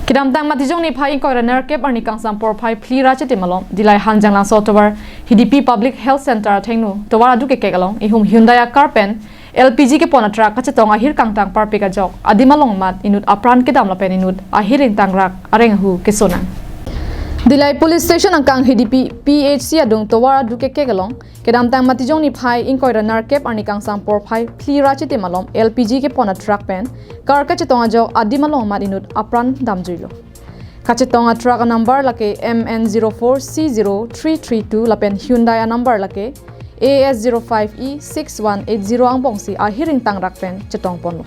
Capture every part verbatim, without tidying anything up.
Kedamtang Matijong niphai ingkoi ra nerkep arni kangsam porphai phli ra chiti malom Dillai Hanjanglangso atovar Hidipi Public Health Center athengno tovar aduk kekek along ihum Hyundai a car pen L P G kepon a truck kachetong ahir kangtang parpik ajok adim along amat inut apran kedam lapen inut ahir ingtangrak areng ahu kesonang. Dillai Police Station angkang Hidipi P H C adung tovar aduk kekek along kedamtang Matijong niphai ingkoi ra nerkep arni kangsam porphai phli ra chiti malom L P G kepon a truck pen car kachetong ajok adim along amat inut apran damjuilo. Kachetong a truck a number lake M N zero four C zero three three two lapen Hyundai a number lake A S zero five E six one eight zero angbongsi ahir ingtangrak pen chetongponlo.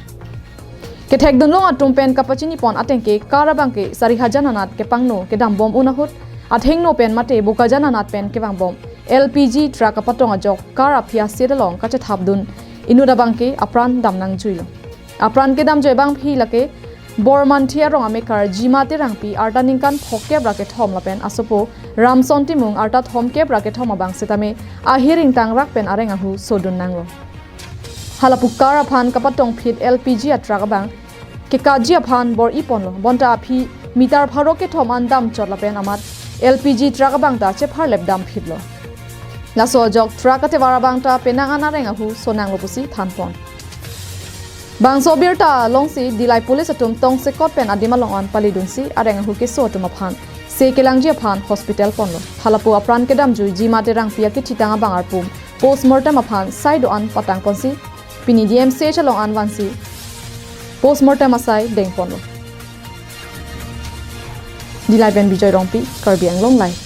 Kethekdunlong atum pen kapachinipon atengke car abangke sari hajan anat kepangno kedambom un ahut athengno pen mate Bokajan anat pen kevangbom L P G truck kapatong ajok car aphi aseat along kachethapdun inut abangke apran damnangjuilo. Apran kedamjui abangpi lake Bormanthi arong amekar Jima Terangpi arta ningkan phokep ra kethom lapen asopo Ramson Timung arta thomkep ra kethom abang setame ahir ingtangrak pen areng ahu sodun nanglo. Halapu car aphan kapatongphit L P G a truck abang kekaji aphan bor-iponlo, bonta aphi meter pharo kethom an damchot lapen amat L P G truck abang ta chepharlep damphitlo. Laso ajok truck atevar abang ta penang an areng ahu sonanglo pusi thanpon. Bangso abirta alongsi Dillai Police atum tongsekot pen adim along an palidunsi areng ahu keso atum aphan se kelangji aphan hospital ponlo. Halapu apran kedamjui Jima Terangpi akithitang abang arpum postmortem aphan sai do-an patangponsi pini D M C H along an vansi postmortem asai dengponlo. Dillai pen Bijoy Rongpi, Karbi Anglong Live.